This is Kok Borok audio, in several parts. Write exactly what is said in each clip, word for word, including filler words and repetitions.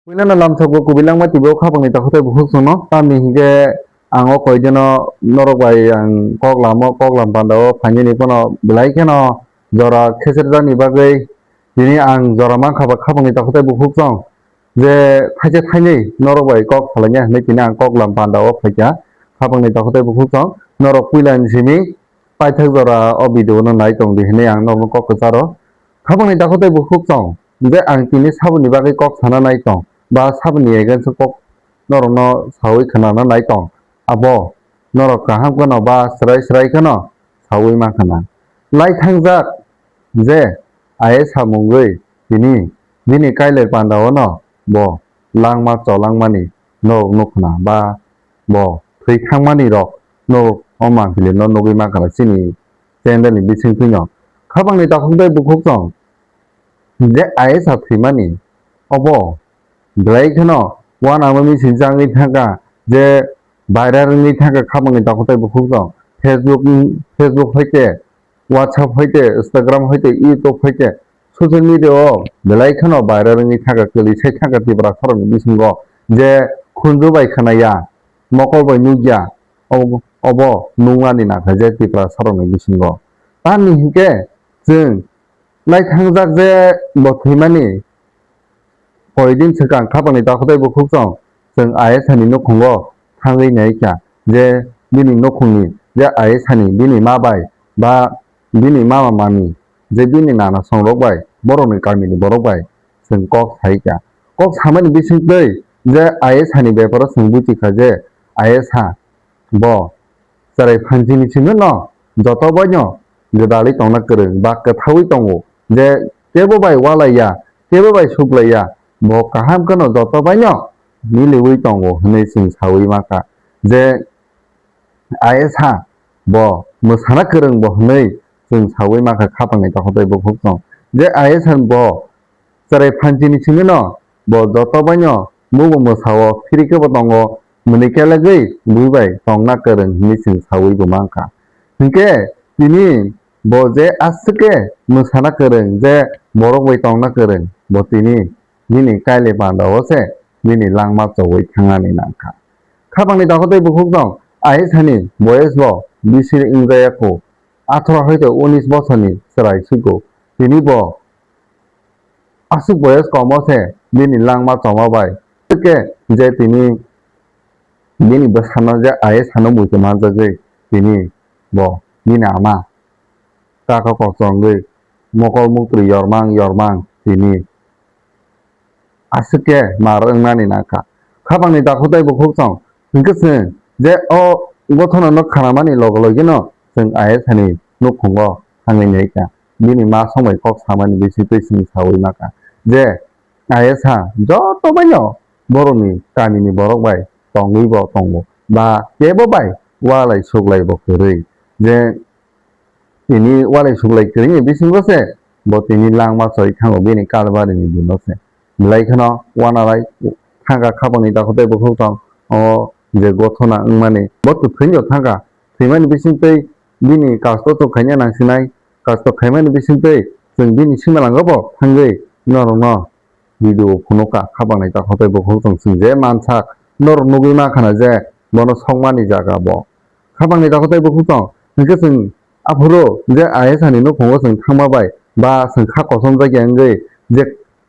Puila no lamsok bo kubilangma tibo khapangni takhuk tei bukhuk songno. Tamni hinkhe ang o koideno norok bai ang kok lamo, kok lam panda o phainani phano belai kheno jora kheserjakni bagwi tini ang jora mankha ba khapangni takhuk tei bukhuk song je thaisa thainwi norok bai kok salaina hinwi tini ang kok lam panda o phaikha khapangni takhuk tei bukhuk song. Norok puilani simi paithak jora o video no nai tong di hinwi ang norokno kok kwcharo. Khapangni takhuk tei bukhuk song je ang tini saboni bagwi kok sana nai tong ba saboni against o kok norokno sawi khwnana nai tong, abo norok kaham kheno ba swrai swrai kheno sawi ma khna. Lai thangjak je I A S mungwi tini bini kailer panda o no bo langma cholangmani norok nukhna ba bo thwi thangmani rok norok o mangpili no nugwi mankha chini channel ni bisingtwi no. Khapangni takhuk tei bukhuk song je I A S thwimani obo belai kheno uanama missing changwi thangkha je viral wngwi thangkha khapangni takhuk tei bukhuk song Facebook, Facebook hoite WhatsApp hoite, Instagram hoite, YouTube hoite, social media o belai kheno viral wngwi thangkha, kwlwi sai thangkha Tripura sorokni bisingo je khunju bai khwnaya, mokol bai nukya, ob-, obo nuknani nangkha je Tripura sorokni bisingo. Tamni hinkhe chwng lai thangjak je bo thwimani koidin swkang khapangni takhuk tei bukhuk song chwng I A S ni nukhungo thangwi naikha je bini nukhungni je I A S ni bini ma bai ba bini mama mami je bini nana songrok bai borokni kamini borok bai chwng kok saikha. Kok samani bisingtwi je I A S ni beparo chwng buchikha je I A S bo chwrai phanchini simi no joto baino gwdalwi tongna kwrwng ba kwthaui tongo, je kebo bai walaiya, kebo bai suklaiya, bo kaham kheno joto baino miliui tongo hwnwi chwng saui mankha. Je I A S bo mwsana kwrwng bo hwnwi chwng saui mankha khapangni takhuk tei bukhuk song. Je I A S bo chwrai phanchini simi no bo joto baino mubo mwsao phiri khe bo tongo, mwnwi kelagwi bui bai tongna kwrwng hwnwi chwng saui bo mankha. Hinkhe tini bo je aswk khe mwsana kwrwng je borok bai tongna kwrwng bo tini bini kaile panda o se bini langma choui thangnani nangkha. Khapangni takhuk tei bukhuk song I A S ni boyes bo bisiri wngjaya kho, atharo hoite unis bosorni chwrai siko. Tini bo aswk boyes komo se bini langma choma bai. Khe je tini bini bwsano je I A S no muitu manjagwi tini bo bini ama kaka kochongwi mokol muktwi yormang yormang tini aswk khe mar wngnani nangkha. Khapangni takhuk tei bukhuk song hinkhe chwng je o gothona no khanamani loge loge no chwng I A S ni nukhungo thangwi naikha. Bini ma song bai kok samani bisingtwi chwng saui mankha je I A S joto baino borokni kamini borok bai tongwi bo tongo ba kebo bai walai suklai bo kwrwi je tini walai suklai kwrwini bisingo se bo tini langma choi thango bini kalbari ni bino se. Belai kheno uanalai thangkha khapangni takhuk tei bukhuk tong o je gothona wngmani bo twthwino thangkha. Thwimani bisingtwi bini kasto to khaina nangsinai, kasto khaimani bisingtwi chwng bini simalangbo thangwi norokno video phunukha khapangni takhuk tei bukhuk tong chwng je mansak norok nugwi mankha na je bono sokmani jaga bo. Khapangni takhuk tei bukhuk tong hinkhe chwng aphuru je I A S ni nukhungo chwng thangma bai ba chwng kha kosom jakya wngwi je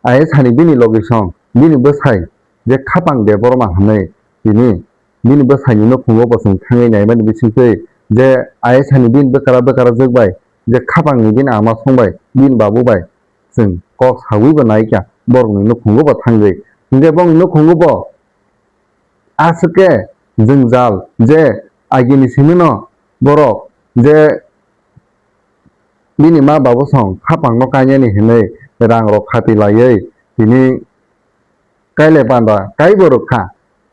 I A S ni bini logi song bini bwsai je khapang Debbarma hwnwi tini bini bwsaini nukhungo bo chwng thangwi naimani bisingtwi je I A S ni bini bwkara bwkara jwk bai je khapangni bini ama song bai bini babu bai chwng kok saui bo naikha borokni nukhungo bo thangwi. Hinkhe bongni nukhungo bo aswk khe jwngjal je agini simino borok je bini ma babu song khapangno kainani hinwi rang rok khati laiwi tini kaile panda kaibo rwkha.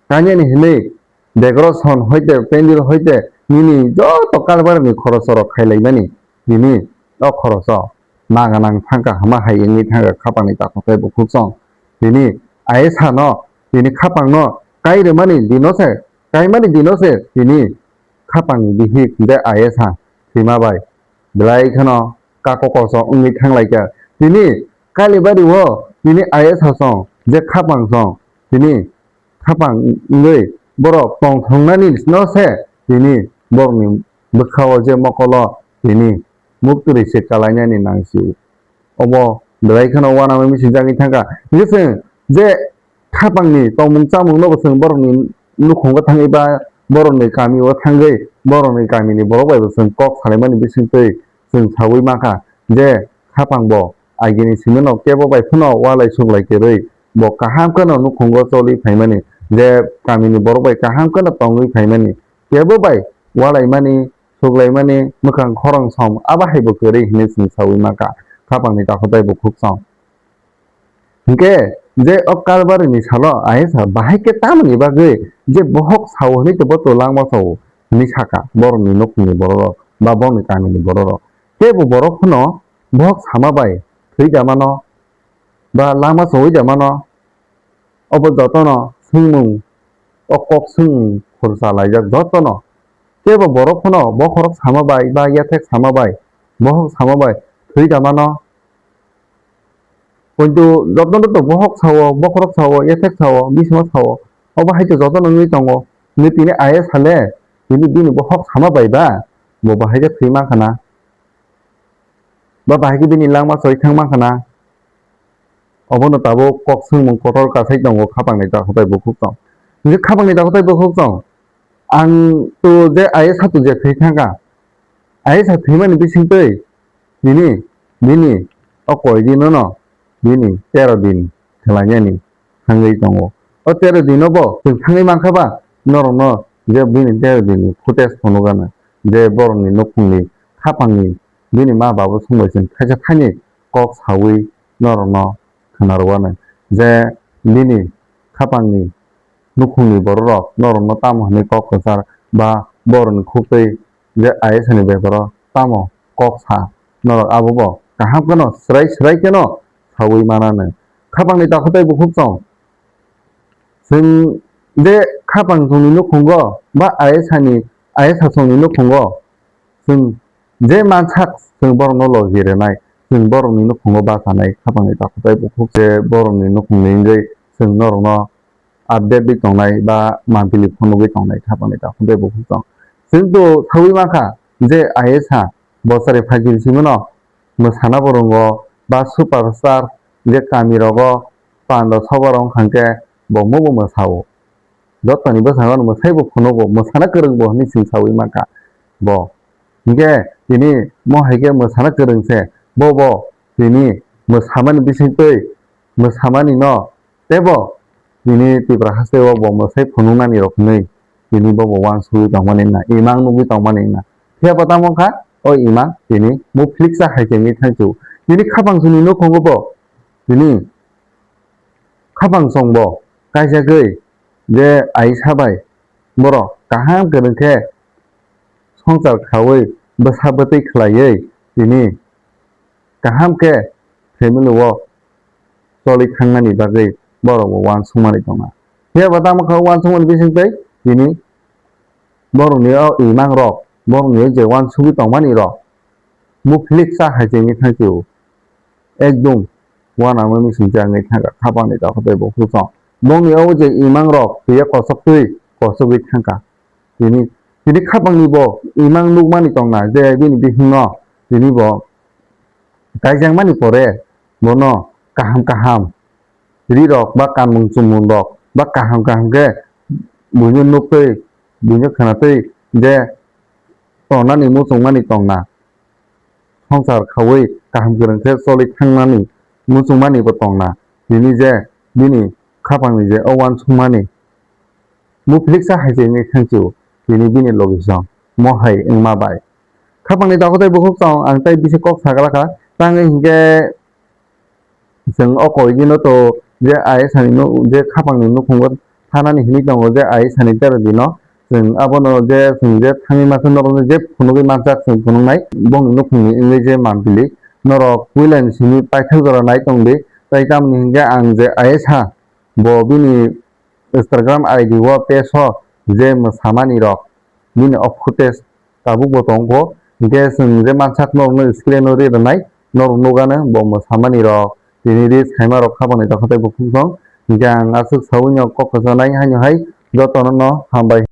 Kainani hinwi decoration hoite, pendil hoite, nini joto kalbarni khoroso rok khailaimani, nini o khoroso ma gwnang thangkha, hama hai wngwi thangkha khapangni takhuk tei bukhuk song. Tini I A S no, tini khapangno kai rwmani dino se, kaimani dino se, tini khapangni bihik je I A S thwima bai belai kheno kako koso wngwi thanglaikha. Tini Kalibari o tini I A S song je khapang song tini khapang wngwi borok tongthoknani no se tini borokni bwkhao je mokolo tini muktwrwi se kalainani nangsi-o. Obo belai kheno uanama misinjagwi thangkha. Hingke chwng je khapangni tongmung chamungno bo chwng borokni nukhungo thangwi ba borokni kamio thangwi borokni kamini borok bai bo chwng kok salaimani bisingtwi chwng sawi mankha je khapang bo agini simino kebo bai phano walai suklai kwrwi bo kaham kheno nukhungo choli phaimani je kamini borok bai kaham kheno tongwi phaimani kebo bai walaimani suklaimani mwkhang khorang som abo hai bo kwrwi hinwi chwng sawi mankha khapangni takhuk tei bukhuk song. Hingke je o Kalbarini salo ayesa bahai khe tamoni bagwi je bohok sao hinwi tongbo to langma sao hinwi saka borokni nukhungni bororok ba borokni kamini bororok. Kebo borok phano bohok sama bai thwi da mano ba langma sawi da mano. Obo jotono swngmung, o kok swngmung khorsa laijak jotono. Kebo borok phano bokhorok sama bai ba yathek sama bai, bohok sama bai thwi da mano. Kintu jotono to bohok sao, bokhorok sao, yathek sao, bismo sao, obo hai to jotono wngwi tongo. Nini tini ayes sale, tini bini bohok sama bai ba, bo bahai khe thwi mankha na. Ba bahai khe bini langma choi thang mankha na. Obono tabuk kok swngmung kotor kasai tongo khapangni takhuk tei bukhuk tong. Hingke khapangni takhuk tei bukhuk tong. Ang to je ayesa to je thwi thangkha. Ayesa thwimani bisingtwi nini, bini o koi dinono bini tero din khlainani thangwi tongo. O tero dino bo chwng thangwi mankha ba norokno je bini tero dinni footage phunukgana je borokni nukhungni khapangni bini ma babu songbai chwng thaisa thaini kok sawi norokno khwnarwani je bini khapangni nukhungni bororok norokno tamo hwnwi kok kwchar ba borokni khuktwi je ayesani beparo tamo kok sa norok abobo kaham kheno swrai swrai kheno sawi manani. Khapangni takhuk tei bukhuk chwng chwng je khapang chwngni nukhungo ba ayesani ayesa chwngni nukhungo chwng je mansak chwng borokno logi rwnai, chwng borokni nukhungo bachanai khapangni takhuk tei bukhuk se borokni nukhungni wngwi chwng norokno update wi tongnai ba mantili phunugwi tongnai khapangni takhuk tei bukhuk chwng. Chwng to sawi mankha je ayesa bosari phaijil simino mwsana bo rwngo ba superstar je kami rogo pando soba rok wngkha khe bo mubo mwsao. Jotoni bwskango mwsai bo phunugo, mwsana kwrwng bo hinwi chwng sawi mankha bo. Hinkhe tini mo hai khe mwsana kwrwng se, bo bo tini mwsamani bisingtwi mwsamani no teibo tini Tripura haste o bo mwsai phunuknani rok hinwi tini bo bo uansugwi tongmani wngna, imang nugwi tongmani wngna. Phiya bo tamo wngkha o imang tini muphiliksa hai khe wngwi thangsu. Tini khapang suni nukhungo bo tini khapang chwng bo kaijagwi je aisa bai borok kaham kwrwng khe swngchar khaui bwsa bwtwi khlaiwi tini kaham khe family o choli thangnani bagwi borok bo uansukmani tongna. Phiya bo tamo khe uansukmani bisingtwi tini borokni o imang rok, borokni o je uansugwi tongmani rok, muphiliksa hai se wngwi thangsu. Ekdum uanama mising se wngwi thangkha khapangni takhuk tei bukhuk song. Bongni o je imang rok twiya kosoktwi kosogwi thangkha. Tini, tini khapangni bo imang nukmani tongna je bini bihikno tini bo kaijakmani pore bono kaham kaham rirok ba kanmung chumung rok ba kaham kaham khe buino nuktwi buino khwnatwi je tongnani muchungmani tongna. Swngchar khaui kaham kwrwng khe choli thangnani muchungmani bo tongna. Tini je bini khapangni je o uansukmani muphiliksa hai se wngwi thangsu tini bini logisong mo hai wngma bai. Khapangni takhuk tei bukhuk chwng ang tei bisi kok saglakha tangwi hinkhe chwng o koi dino to je ayesani je khapangni nukhungo thanani hinwi tongo je ayesani tero dino chwng abono je chwng je thangwi masa norokno je phunugwi mansa chwng phunuknai bongni nukhungni wngwi je mantili norok puilani simi paithak jora nai tongdi tei tamoni hinkhe ang je ayesa bo bini Instagram I D o page o je mwsamani rok bini o footage tabuk bo tongkho. Hinkhe chwng je mansak norokno screen o ri rwnai norok nukgano bo mwsamani rok tini reels khaima rok khapangni takhuk tei bukhuk song Hingke ang aswk sawi no kok kwchanai haino hai jotono no hambai.